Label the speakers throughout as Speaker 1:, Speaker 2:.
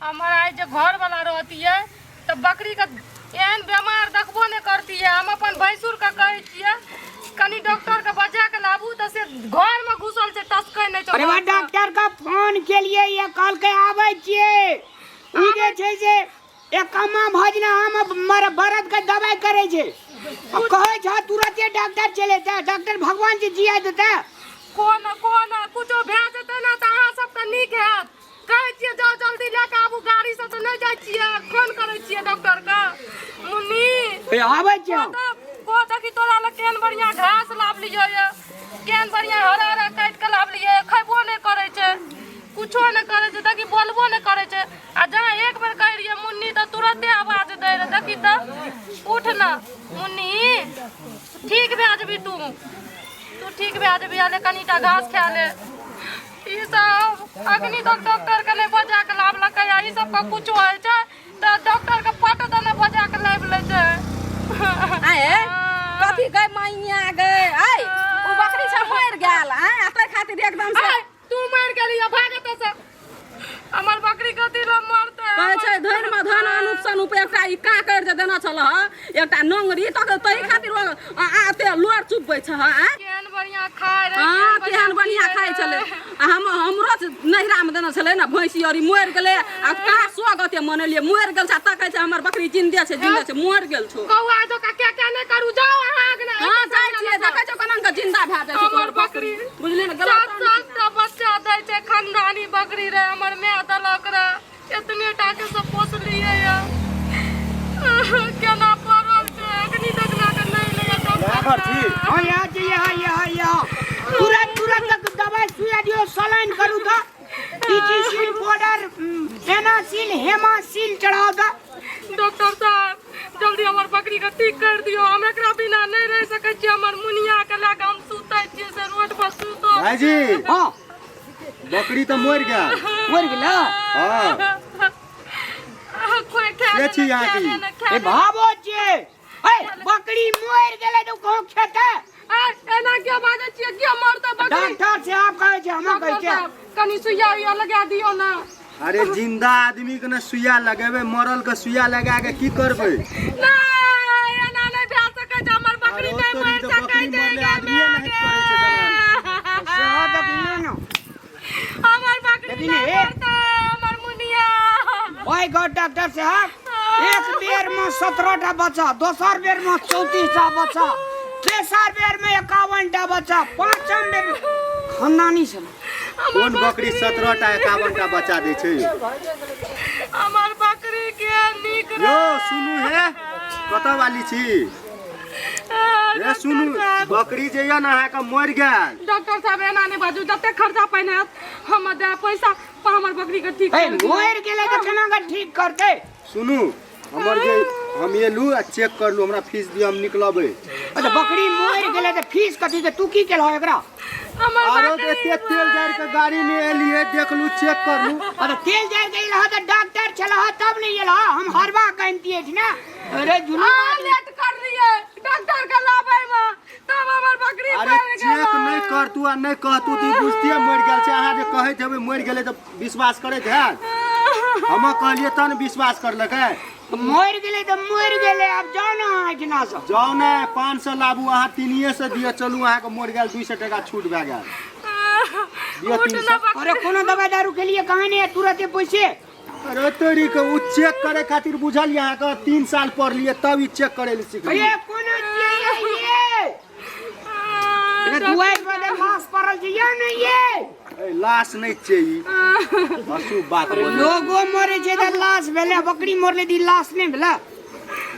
Speaker 1: हमर आइ जे घरवला रहतियै तऽ बकरीके एहन बेमार देखबो नहि करतियै। हम अपन भैंसुरके कहै छियै कनि डॉक्टरके बजा के लाबू, तऽ से घरमे घुसल छै, टसकै नहि छै।
Speaker 2: अरे बा,
Speaker 1: घरसँ।
Speaker 2: डॉक्टर के फोन केलिए, ये कहलकै आबै छियै। उ जे छै से एकमा भजना हम मर बरद के दवाई करे छै। आ कहै छ तुरते डॉक्टर चले एतै, डॉक्टर भगवान जी जिया देतै।
Speaker 1: कोन कोन कुछो भए जेतै ने तऽ अहाँ सबके नीक हैत। कहै छियै जाउ जल्दी लए कऽ आबू, गाड़ी से तऽ नहि जाइ छियै, फोन करै छियै डॉक्टरके। मुन्नी
Speaker 2: ए, आबै छियै हम।
Speaker 1: को देखी तोरा लग केहन बढ़िया घास लाबलियै ये, केहन बढ़िया हरा हरा काटि कऽ लाबलियै, खयबो नहि करै छै, कुछो नहि करै छै, देखी बोलबो नहि करै छै। आ जहाँ एक बेर कहै रहियै मुन्नी तऽ तुरते आवाज दै रहै। देखी तऽ उठ ने मुन्नी, ठीक भए जेबही तू, तू ठीक भए जेबही, आले कनिटा घास खा ले। ई सब अखनी तक डॉक्टर के नहि बजा के लाबलकै, आ ई सबके कुछो होइ छै तऽ डॉक्टर के पट दने बजा के लाबि लै छै।
Speaker 3: आए कथी गए मैया गए, आय ओ बकरी सब मरि गेल। आय आ ताहि खातिर एकदम से
Speaker 1: आय, तू मरि गेली, भाग एतऽ से, हमर बकरी कथी लए मरतै?
Speaker 3: कहै छै धन मे धन अनुप सनुप एकटा ई काकरि जे देने छल ह, एकटा नंगरी तक, ताहि खातिर ओ आ एते लोर चुपबै छ। आय
Speaker 1: केहन बढ़िया खाय रहे।
Speaker 3: हाँ, केहन बढ़िया खाइ छलै। आ हम हमरो नैहरा मे देने छलै ने भैंसी, और ई मरि गेलै। आ कहाँ स्वगते मनेलियै, मरि गेल छै। आ तकै छै हमर बकरी जिन्दे छै, जिन्दे छै, मरि गेल छौ।
Speaker 1: कौआ जकाँ के के नहि करू, जाउ अहाँ अङ्गना।
Speaker 3: हाँ, जाइ छियै, देखै छौ केना के जिन्दा भए जाइ छै
Speaker 1: हमर
Speaker 3: तोहर
Speaker 1: बकरी।
Speaker 3: बुझलियै ने?
Speaker 1: सात सात टा बच्चा दै छै, खानदानी बकरी रहे, हमर माय देलक रहे, एतने टा के सब पोसलियै ये, केना पड़ल छै, अखनी तक लए कऽ नहि एलैये
Speaker 4: ड्राइवर छी।
Speaker 2: हाँ, यहाँ छै, यहाँ यहाँ यहाँ तुरंत तुरंत तक दवाई सुइया दियौ, सलाइन करू तऽ टीटीसील पाउडर, एनासील, हेमासील चढ़ाउ तऽ।
Speaker 1: डॉक्टर साहब, जल्दी हमर बकरी के ठीक कर दियौ, हम एकरा बिना नहि रहि सकै छियै। हमर मुनिया के लए कऽ हम सुतै छियै से रोड पर सुतल।
Speaker 4: भाईजी।
Speaker 2: हाँ।
Speaker 4: बकरी तऽ मरि गेल।
Speaker 2: मरि गेल?
Speaker 4: हाँ।
Speaker 1: कोई खा
Speaker 4: के छी अहाँ की?
Speaker 2: ए भाबो छियै। ए बकरी मरि गेलै तऽ कहूँ खेतै?
Speaker 1: एना किया बाजै छियै? किया मरतै बकरी?
Speaker 2: डॉक्टर साहब कहै छै, हम कहै
Speaker 1: डॉक्टर
Speaker 2: छियै।
Speaker 1: साहब, कनि सुइया उइया लगा दियौ ने।
Speaker 4: अरे जिंदा आदमी के ने सुइया लगेबै, मरल के सुइया लगा के की करबै?
Speaker 1: नहि, एना नहि भए सकै छै, हमर बकरी
Speaker 4: अरे
Speaker 1: नहि
Speaker 4: तोरी
Speaker 1: मरि
Speaker 4: तऽ
Speaker 1: सकै
Speaker 4: बकरी
Speaker 1: छै।
Speaker 4: मरले
Speaker 1: गे
Speaker 4: आदमीए
Speaker 1: माय
Speaker 4: नहि करै छै दलान।
Speaker 2: सेहो देखलियौ ने।
Speaker 1: हमर बकरी
Speaker 2: लेकिन
Speaker 1: नहि
Speaker 2: हे-
Speaker 1: मरतै हमर मुनिया।
Speaker 2: बाय गॉड डॉक्टर साहब, एक बेर में 17 टा बच्चा, दोसर बेर में 34 टा बच्चा, तेसर बेर में 51 टा बच्चा, पांचम बेर में खानदानी छल।
Speaker 4: कोन बकरी 17 टा 51 टा बच्चा दै छै?
Speaker 1: हमर बकरी के नीक
Speaker 4: यौ सुनू हे, कतऽ वाली छी? हे सुनू, बकरी जे यऽ ने अहाँके मरि गेल।
Speaker 1: डॉक्टर साहब, एना नहि बाजू, जते खर्चा पानि हैत हम दे पैसा पर हमर बकरी के ठीक
Speaker 2: ए
Speaker 1: कर दियौ।
Speaker 2: मरि गेलै तऽ केना कऽ ठीक करतै?
Speaker 4: सुनू, हमर जे हम एलू आ चेक करलू, हमरा फीस दिअ, हम निकलबै।
Speaker 2: अच्छा, बकरी मरि गेलै तऽ फीस कथी के? तू की केलह एकरा?
Speaker 1: हमर
Speaker 4: आरो
Speaker 1: बकरी
Speaker 4: एते तेल जारि के गाड़ी में एलियै, देखलू, चेक करलू।
Speaker 2: अरे तेल जारि के एलह तऽ डॉक्टर छलह तब नहि एलह, हम हरबा कहितियै ने। अरे जुलूम
Speaker 1: अहाँ
Speaker 2: आदमी।
Speaker 1: लेट कर रहियै डॉक्टर के लाबै में, तब हमर बकरी
Speaker 4: अरे
Speaker 1: मरि
Speaker 4: चेक
Speaker 1: गेलै।
Speaker 4: नहि करतू आ नहि कहतू तऽ ई बुझतियै मरि गेल छै। अहाँ जे कहैत हेबै मरि गेलै तऽ विश्वास करैत हैत? हम कहलियै तब ने विश्वास करलकै।
Speaker 2: मरि गेलै तऽ मरि गेलै, आब जाउ ने अहाँ एहिठिना सँ।
Speaker 4: जाउ ने, 500 लाबू, अहाँ 300 दिअ। चलू, अहाँके मरि गेल, 200 टाका छूट भए गेल, दिअ
Speaker 1: उठ
Speaker 4: 300।
Speaker 1: ना बकरी।
Speaker 2: अरे कोनो दवाई दारू के लिए कहाँ नहीं है तुरंते पैसे?
Speaker 4: अरे तोरी के, उ चेक करे खातिर बुझल अहाँके 3 साल पढ़लियै तब ई चेक करे लए सिखलियै।
Speaker 2: अरे कोनो छियै ये? अरे दुआरि पर लाश पड़ल छै या नहीं ये?
Speaker 4: ए, लाश नहि छै ई, अशुभ बात बोलै।
Speaker 2: लोगो मरे छै तऽ लाश भेलै, बकरी मरलै तऽ ई लाश नहि भेलै?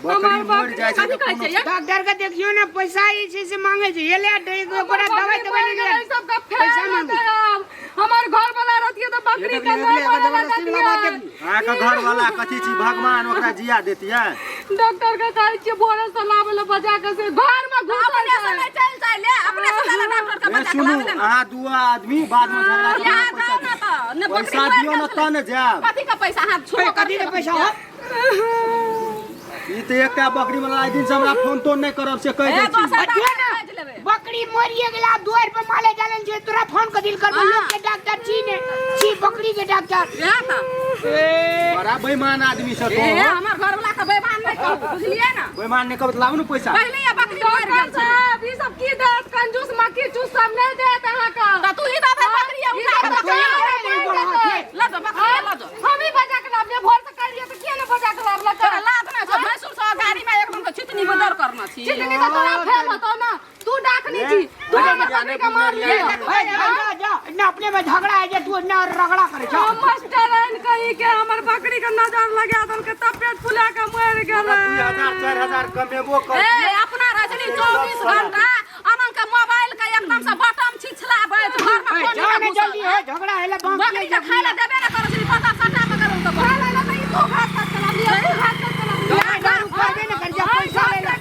Speaker 4: बकरी मरि जाइ छै
Speaker 3: कथी
Speaker 4: तऽ
Speaker 3: कहै
Speaker 4: कोनो
Speaker 3: छै ये?
Speaker 2: डॉक्टर के देखियौ ने, पैसा जे छै से मांगे छै। एलै ओकरा दवाई
Speaker 1: बकरी
Speaker 2: तवाई
Speaker 1: मरि
Speaker 2: नहि
Speaker 1: गेलै,
Speaker 2: लेल।
Speaker 1: सबके
Speaker 2: पैसा
Speaker 1: फेर
Speaker 2: मांगे।
Speaker 1: होतै आब। हमर घर वाला रहतियै तऽ बकरी के
Speaker 2: देखलियै,
Speaker 1: नहि
Speaker 2: देखलियै,
Speaker 1: मरै लए
Speaker 2: जबरदस्ती वाला बात
Speaker 1: दैतियै।
Speaker 2: देखलियै।
Speaker 4: अहाँके घरवाला कथी छी, भगवान ओकरा जिया देतियै?
Speaker 1: डॉक्टर के कहै छियै भोरे से लाबै लए बजा के, से घर में घुसल
Speaker 3: अपने से
Speaker 1: छै।
Speaker 3: नहि चलि जाइ ले, अपने से चल, डॉक्टर के
Speaker 4: ए
Speaker 3: बजा के
Speaker 4: सुनू,
Speaker 3: लाबै ले ने।
Speaker 4: अहाँ दू आदमी बाद में झगड़ा करू,
Speaker 3: यहाँ
Speaker 4: पैसा
Speaker 3: जाउ ने
Speaker 4: दियौ।
Speaker 3: तऽ ने बकरी
Speaker 4: पैसा
Speaker 3: मरि
Speaker 4: दियौ
Speaker 3: गेल
Speaker 4: ने
Speaker 3: छलै।
Speaker 4: तब ने जायब।
Speaker 3: कथी के पैसा? अहाँ छोड़ो।
Speaker 2: ए, कथी के पैसा हो?
Speaker 4: ई तऽ एकटा बकरी वाला आइ दिन से हमरा फोन तोन नहि करब से कहि
Speaker 3: ए,
Speaker 4: दै छी।
Speaker 3: दोसर
Speaker 2: अथियो
Speaker 3: डॉक्टर
Speaker 2: ने,
Speaker 3: भेज लेबै।
Speaker 2: बकरी मरिए गेला, दुआरि पर माले जालन छै, तोरा फोन कथी लए करबो?
Speaker 3: हाँ।
Speaker 2: लोक के डॉक्टर छी ने छी, बकरी के डॉक्टर।
Speaker 3: इएह तऽ।
Speaker 2: ए
Speaker 4: बड़ा बेईमान आदमी छ
Speaker 3: ए
Speaker 4: तो
Speaker 3: हमर घर वाला के बेईमान नहीं कहू बुझलिए ना
Speaker 4: बेईमान नहीं कहब त लाबू ने पैसा
Speaker 3: पहिले ये बकरी मर
Speaker 1: डॉक्टर
Speaker 3: गेल छलै
Speaker 1: साहब ई सब की देत कंजूस मक्खी चूस सब नहीं देत अहाँके
Speaker 3: त तू ही दबे बकरी उठा के
Speaker 2: तू ही दबे नहीं बोला
Speaker 3: ल जो बकरी ल जो
Speaker 1: हम ही बजा के लाबलियै भोर से कहलियै तऽ किया नहि बजा के लाबलकै
Speaker 3: तोरा लात ना छौ भैंसुर से गाड़ी में एकदम के छितनी बदर करना छी
Speaker 1: चिकनी तऽ तोरा फेल होतौ ना तू डाकनी छी तू हमर बकरी के मार लियै
Speaker 2: हे, जा जा जा इतना अपने में झगड़ा है जे तू इतना रगड़ा करे छौ
Speaker 1: हम मास्टर कही के हमर बकरी के नजर लगा देलकै तब पेट फुला के मरि गेलै
Speaker 4: 2000 4000 कमेबो कर
Speaker 3: ए अपना रजनी 24 घंटा अनंग के मोबाइल के एकदम से बटम छिछलाबैत घर में
Speaker 2: हे,
Speaker 3: फोन
Speaker 2: जा
Speaker 3: नहीं
Speaker 2: ने जल्दी
Speaker 3: घुसल
Speaker 2: हे झगड़ा है बांकी
Speaker 3: बकरी के खाय ला देबे ना करै छी पता सटा में करू तऽ
Speaker 1: खाय ला तऽ ई तू घास काट के लाबलियै तू घास काट के लाबलियै
Speaker 2: दवाई दारू करबे ने कर जा पैसा ले ले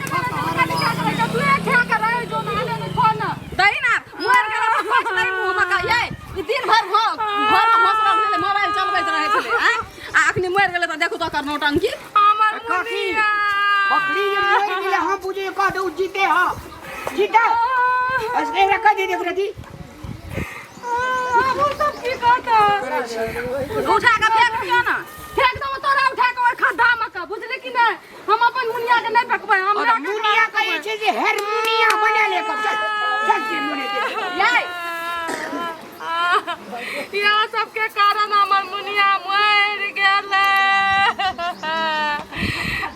Speaker 3: दही ना मर गेल तऽ खोज नहीं मुँह में का ये ई दिन भर घर में घोसला भेलै मोबाइल चलबैत रहै छलै आँय आ अखनी मरि गेलै तऽ देखू तऽ ओकर नौटंकी
Speaker 1: हमर
Speaker 2: काकी
Speaker 1: मुनिया
Speaker 2: बकरी जे मरि गेलै हम बुझे कह दू जीते ह जीते बस एकरा कह दे देख रही
Speaker 1: ओ सब की कहता
Speaker 3: उठा के फेंक दियौ ना
Speaker 1: फेंक दो तोरा उठा के ओइ खद्धा में के बुझली कि नहीं हम अपन मुनिया के नहीं फेंकबै हम
Speaker 2: और मुनिया कहै छै जे हारमोनिया बना ले कर चल चल जे मुने दे
Speaker 3: ये
Speaker 1: इएह सबके कारण हमर मुनिया मरि गेलै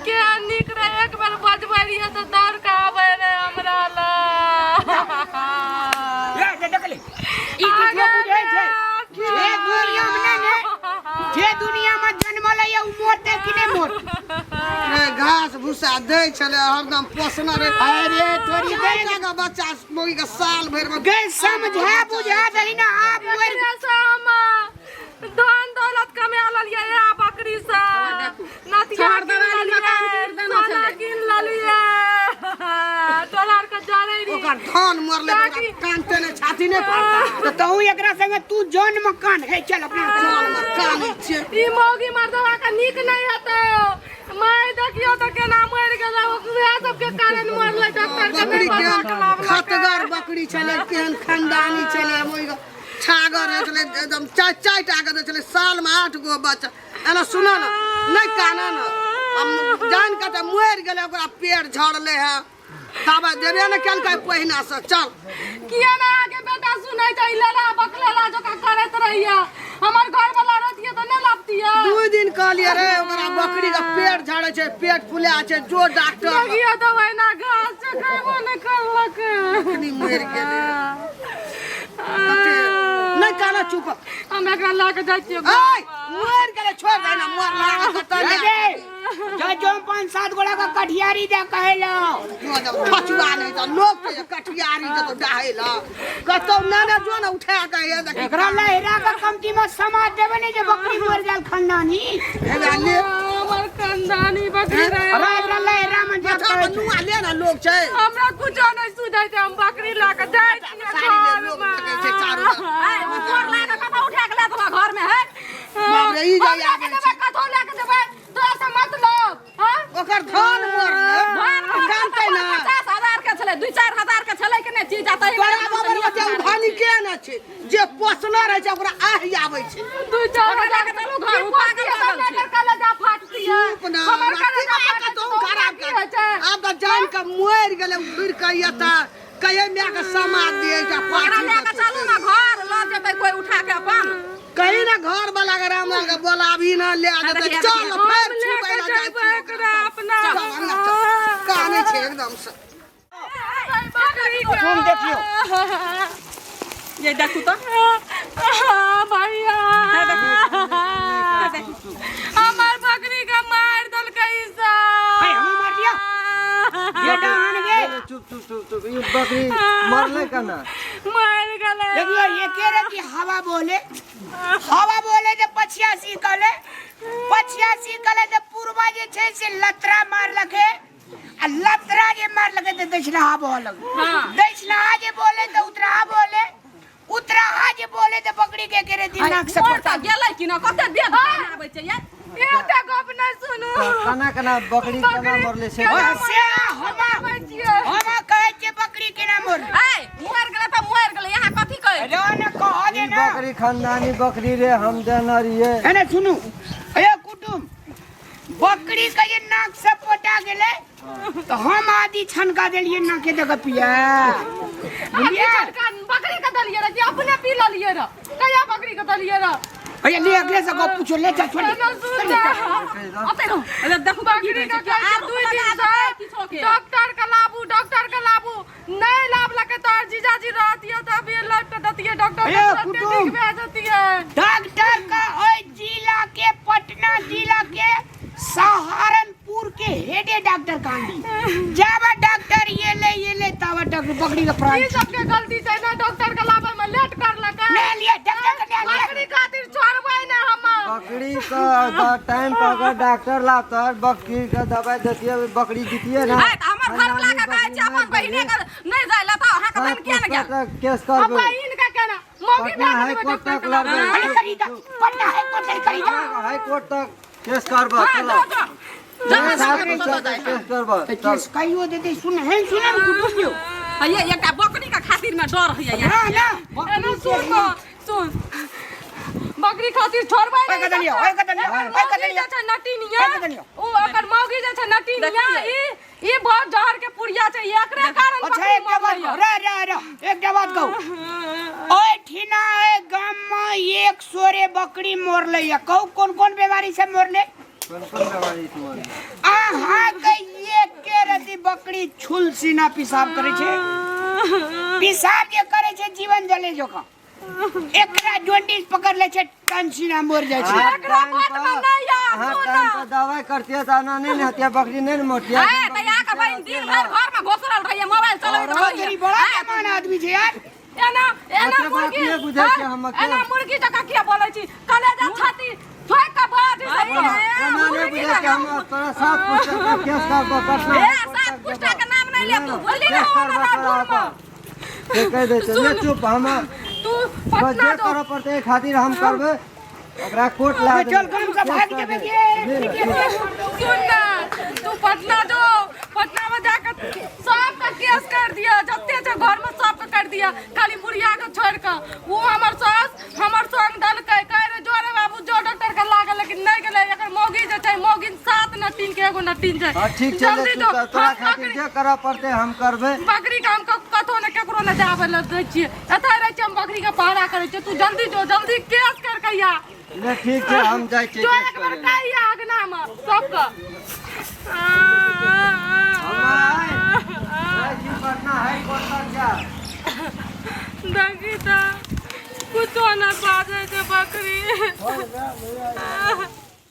Speaker 1: केहन नीक रहै एक बेर बजबै रहियै तऽ दौड़ कऽ आबै रहै हमरा लग
Speaker 2: ले दे देख ले ई किछो बुझै छै जे दुनिया में ने ने जे दुनिया में जन्मल है उ मरते कि नहीं मरते
Speaker 5: रे घास भूसा दै छलै हरदम पोसने रे
Speaker 2: अरे तोरी
Speaker 5: चारि टा के बच्चा मौगी के साल भरि में
Speaker 2: गए समझा बुझा दही ना आप मर
Speaker 1: एकरे से हम धन दौलत कमा लेलियै इएह बकरी से नथिया
Speaker 3: छहर
Speaker 1: कीन
Speaker 3: देवाली मकान
Speaker 1: लेलियै
Speaker 3: कीन देने
Speaker 1: सोना
Speaker 3: छलै।
Speaker 1: कीन लेलियै तोरा आरके जरै रही
Speaker 5: ओकर धन मरलै तऽ ओकरा
Speaker 1: ताकि-
Speaker 5: कानते नहि छाती नहि फाटतै
Speaker 2: तो तहु एकरा संगे तू जन मकान है चल अपना
Speaker 5: जन मकान छियै
Speaker 1: ई मौगी मर्दवा के नीक नहीं हेतौ माय देखियो तऽ केना मरि गेलै ओकरा सबके कारण मरलै डॉक्टर के
Speaker 5: बकरी
Speaker 1: नहि पता
Speaker 5: केहन
Speaker 1: के लाभलकै।
Speaker 5: खतगर बकरी छलै केहन खानदानी छलै ओहि छागर होइ छलै एकदम चारि चारि टा के दै छलै सालमे आठ गो बच्चा एना सुनऽ ने नहि कानऽ ने आब जान कऽ तऽ मरि गेलै ओकरा पेड़ झड़लै है ताबे देबे ने केलकै पहिने से चल
Speaker 1: किया ना आगे बेटा सुनै छै ई लेला बकलेला जोका करैत रहैया हमर घर वाला रहतियै तऽ नहि लाबतियै
Speaker 5: दू दिन कहलियै रे ओकरा बकरी के पेट झड़ै छै पेट फुला छै जो डॉक्टर लग।
Speaker 1: लगियो तऽ ओहिना घास छै खैबो नहि करलक
Speaker 5: अखनी मरि गेलै कते नहि काना चुप
Speaker 1: हम एकरा लऽ कऽ जाइ छियै
Speaker 5: ऐ मरि गेलै छोड़ दे ना मरला कतऽ ले
Speaker 2: जो जो पाँच सात गोड़ा का कठियारी दे कहे लो
Speaker 5: जो जब कछुआ नहीं तो लोग के कठियारी के तो डाहे ला कतौ ना ना जो ना उठा के हे देखी
Speaker 2: एकरा लहरा का कमती में समाज देवे नहीं जे बकरी मर जाल खानदानी
Speaker 5: हे ले
Speaker 1: हमर खानदानी बकरी रहे
Speaker 2: अरे एकरा लहरा में जे
Speaker 5: माथा
Speaker 2: कहे
Speaker 5: पर नुआ ले ना लोग छै
Speaker 1: हमरा कुछो नहीं सुझै छै हम बकरी लऽ कऽ जाइ छियै
Speaker 5: साड़ी ले लोग
Speaker 1: घरमे
Speaker 5: देखै छै चारू तरफ।
Speaker 3: ऐ, उ चोर ला के कतौ उठा के ले देबऽ घर में है
Speaker 5: बाप रे ई
Speaker 1: हम
Speaker 5: जे
Speaker 1: लऽ
Speaker 5: आबै
Speaker 1: के देबै
Speaker 5: छै
Speaker 1: कथो लऽ के देबै तोरा से मतलब हाँ
Speaker 5: ओकर धन मरलै
Speaker 3: धान
Speaker 5: जानतै ना
Speaker 3: 50,000 के छलै 2-4 हजार के छलै कि नहि चीज आ तही
Speaker 5: तोरा बाबर बच्चा ओ धनिके ने छै जे पोसने रहै छै ओकरा आहि आबै छै
Speaker 1: दू चार
Speaker 3: ओकरा
Speaker 1: हजार
Speaker 3: लऽ के चलू घर, ओ पागल लागल छै।
Speaker 1: कलेजा फाटतियै
Speaker 5: चुप ना
Speaker 1: हमर कलेजा
Speaker 5: दिमाग
Speaker 1: फाटतै
Speaker 5: तो
Speaker 1: तऽ
Speaker 5: खराब
Speaker 1: की
Speaker 5: कर
Speaker 1: होइ छै
Speaker 5: आब तऽ जान के मरि गेलै घुरि के एतऽ कहिए माय के समाद दिए एकटा
Speaker 3: ओकरा
Speaker 5: पाठी
Speaker 3: लए के
Speaker 5: देतै।
Speaker 3: चलू ने घर लऽ जेतै कोइ उठा के अपन
Speaker 5: कहीं ना घर वाला के रामलाल के बोलाबी ना ले जेतै
Speaker 3: देखिए,
Speaker 5: चल
Speaker 3: देखिए।
Speaker 5: फेर
Speaker 1: हम लऽ
Speaker 5: छुबै
Speaker 1: के
Speaker 5: ला जाइ
Speaker 1: जेबै
Speaker 5: छियै
Speaker 1: एकरा अपना
Speaker 5: चल अंगना चल कानै छै एकदम से
Speaker 1: बकरी के।
Speaker 2: तुम देखियो
Speaker 3: ये देखू तऽ
Speaker 1: भैया हमर बकरी के मारि देलकै ई सब
Speaker 2: हे, हमहूँ मार दियौ। ये डान गे
Speaker 6: चुप चुप चुप चुप ई बकरी मरलै केना
Speaker 1: मरि गेलै
Speaker 2: देखियो एके रति हवा बोले हवा बोले जे 85 कहले 85 कहले तऽ पूर्वा जे छै से लतरा मारलके आ लतरा जे मारलके तऽ दक्षिणहा बोलक दक्षिणहा जे बोले तऽ उत्तराहा बोले उत्तराहा जे बोले तऽ बकरी के केरे दिन नाक से
Speaker 3: मोर तऽ गेलै कि न कते बेद आबै छै यार
Speaker 1: एते गप नहि सुनू
Speaker 6: केना केना बकरी केना मरलै से
Speaker 2: ओ से हमा हमा कहै छियै बकरी केना मरलै
Speaker 3: ऐ मर गेलै तऽ मर गेलै यहाँ कथी कहै
Speaker 2: अरे ने कह
Speaker 6: ई
Speaker 2: दे ना
Speaker 6: बकरी खानदानी बकरी रे हम देने रहियै
Speaker 2: है ना सुनू अरे कुटुम बकरी के जे नाक से पोटा गेलै तऽ हम आदि छनका देलियै नाके दऽ कऽ पिया बुझलियै
Speaker 1: बकरी के दलियै रह कि अपने पी लेलियै रह कहिया बकरी के दलियै रह
Speaker 2: भैया ले अगले से गप पूछो ले चल छोड़
Speaker 1: एना सुन जा
Speaker 3: ओतै रहो अरे देखू की
Speaker 1: बकरी
Speaker 3: कहै
Speaker 1: के
Speaker 3: छै
Speaker 1: कहै छै
Speaker 3: आरो
Speaker 1: दुई
Speaker 3: लगा
Speaker 1: दिन
Speaker 3: देबै
Speaker 1: से
Speaker 3: किछो के
Speaker 1: डॉक्टर के लाबू डॉक्टर के लाबू नहीं लाबलकै तोहर जीजाजी रहतियै तऽ अभी लाबि कऽ दैतियै डॉक्टर के
Speaker 2: ए,
Speaker 1: तुरन्ते
Speaker 2: कुटुम।
Speaker 1: ठीक भए जतियै
Speaker 2: डॉक्टर का ओइ जिला के पटना जिला के सहारनपुर के हेडे डॉक्टर कांडी जाबा डॉक्टर ये ले ये ले तावा डॉक्टर बकरी का प्राण
Speaker 1: ई सबके गलती छै ने डॉक्टर के लाबै में लेट करलकै
Speaker 2: ले लिए डॉक्टर के ले लिए
Speaker 1: बकरी खातिर छोड़बै ने हम
Speaker 6: बकरी के टाइम पर अगर डॉक्टर लाता बकरी के दवाई देतिए बकरी जीतिए ना
Speaker 3: ए, तऽ हमर घर वाला के कहै छै अपन बहिने के नहि जाय लए तऽ अहाँके बहिन किया ने गेल
Speaker 6: केस
Speaker 1: अब
Speaker 6: करबै
Speaker 1: बहिन के केना मौगी
Speaker 6: पटना
Speaker 1: भए
Speaker 6: हाई
Speaker 1: गेलै
Speaker 6: कोर्ट
Speaker 1: डॉक्टर
Speaker 6: तक
Speaker 1: के लाबै।
Speaker 6: लड़बै
Speaker 2: अरे करीदा पटना है कोर्ट नहीं करीदा
Speaker 6: हाई कोर्ट तक केस करबै
Speaker 3: हँ,
Speaker 6: चलो
Speaker 3: जाओ, जाओ। जाओ,
Speaker 6: सात
Speaker 3: जाओ,
Speaker 6: पैसा
Speaker 3: जाओ,
Speaker 6: तक केस करबै
Speaker 2: तो
Speaker 6: चल
Speaker 2: केस कहियो देते सुन है सुन कुटुम यो
Speaker 3: हइये एकटा बकरी के खातिर में डर होइए
Speaker 2: ना ना
Speaker 1: एना सुन न, सुन बकरी खातिर छोड़बै
Speaker 2: ओए
Speaker 1: नहि
Speaker 2: कदलिया, ओए कदलिया,
Speaker 1: एकर
Speaker 2: ओए
Speaker 1: मौगी
Speaker 2: कदलिया।
Speaker 1: जे छै नटिनिया
Speaker 2: ओए कदलिया।
Speaker 1: ओ एकर मौगी जे छै नटिनिया ई ई बहुत जहर के पुड़िया छै एकरे कारण
Speaker 2: अच्छा
Speaker 1: बकरी
Speaker 2: एक बात
Speaker 1: मरलै
Speaker 2: कहू रे रे रे एक बात कहू ओए ठिना ए गाम में एक सोरे बकरी मरले या कहू कौन कौन बीमारी से मरले
Speaker 6: कोन कोन बीमारी से मरलै
Speaker 2: अहाँ के एक के रति बकरी छुल सीना पेशाब करे छै पेशाब जे करे छै जीवन जले जोका एकरा जॉन्डिस पकड़ ले छै टन सीना मर जाइ छै
Speaker 6: अहाँ
Speaker 1: एकरा
Speaker 6: टाइम
Speaker 1: बात
Speaker 6: पर-
Speaker 1: में नहि आ,
Speaker 6: अहाँ
Speaker 1: सुन।
Speaker 6: टाइम पर दवाई करतियै तऽ एना नहि ने होतियै बकरी नहि ने मरतियै
Speaker 3: ए तऽ यहाँ के बहिन दिन भरि घर में घोसरल रहिए मोबाइल चलबैत
Speaker 2: और
Speaker 3: रहिए
Speaker 2: तेरी बड़ा जमान आदमी छै यार
Speaker 1: एना एना
Speaker 6: ओतबे बात
Speaker 1: मुर्गी
Speaker 6: नहि बुझै छियै हम के।
Speaker 1: एना मुर्गी जकाँ किया बोलै छी कलेजा छाती ठोकि कऽ बाज सही
Speaker 6: ओना ओना नहि बुझै छियै हम तोरा सात पुस्ता के केस करबो पटना
Speaker 3: ए सात पुस्ता के नाम नहि ले तू बुझली ने
Speaker 6: केस
Speaker 1: हमरा
Speaker 6: करबो तोरा
Speaker 1: दूर
Speaker 6: पर। से कहि दै छै ले चुप हम
Speaker 1: तू
Speaker 6: बस
Speaker 1: पटना
Speaker 6: जे
Speaker 1: जो
Speaker 6: करऽ पड़तै एहि खातिर हम करबै ओकरा कोर्ट ला
Speaker 2: चल गाम से भागि जेबै गे।
Speaker 1: सुन ना तू पटना जो पटना में जाकर सबके केस कर दिया जते छै घर में सबके कर दिया खाली बुढ़िया के छोड़ के वो हमर सास हमर संग दलकै कहे रे जो रे बाबू जो डॉक्टर के लागल लेकिन नहीं गेलै एकर मौगी जे छै मौगी सात नटीन के एगो नटीन छै
Speaker 6: हाँ ठीक छै ले
Speaker 1: जल्दी
Speaker 6: तू
Speaker 1: जो
Speaker 6: तोरा
Speaker 1: हम
Speaker 6: खातिर
Speaker 1: बकरी
Speaker 6: जे करऽ पड़तै हम करबै
Speaker 1: बकरी के हम कतौ ने केकरो ने जाबै लए दै छियै एतऽ रहै छियै हम बकरी के पहरा करै छियै तू जल्दी जो जल्दी केस कर कहिया
Speaker 6: ले ठीक छै हम जाइ छियै
Speaker 1: जो
Speaker 6: केस
Speaker 1: एक बार
Speaker 6: करै लए।
Speaker 1: कहिया अगना में सबके
Speaker 6: हम आइ जाइ छी पटना हाई कोर्ट तक जा
Speaker 1: देखी तऽ कुछो नहि बाजै छै बकरी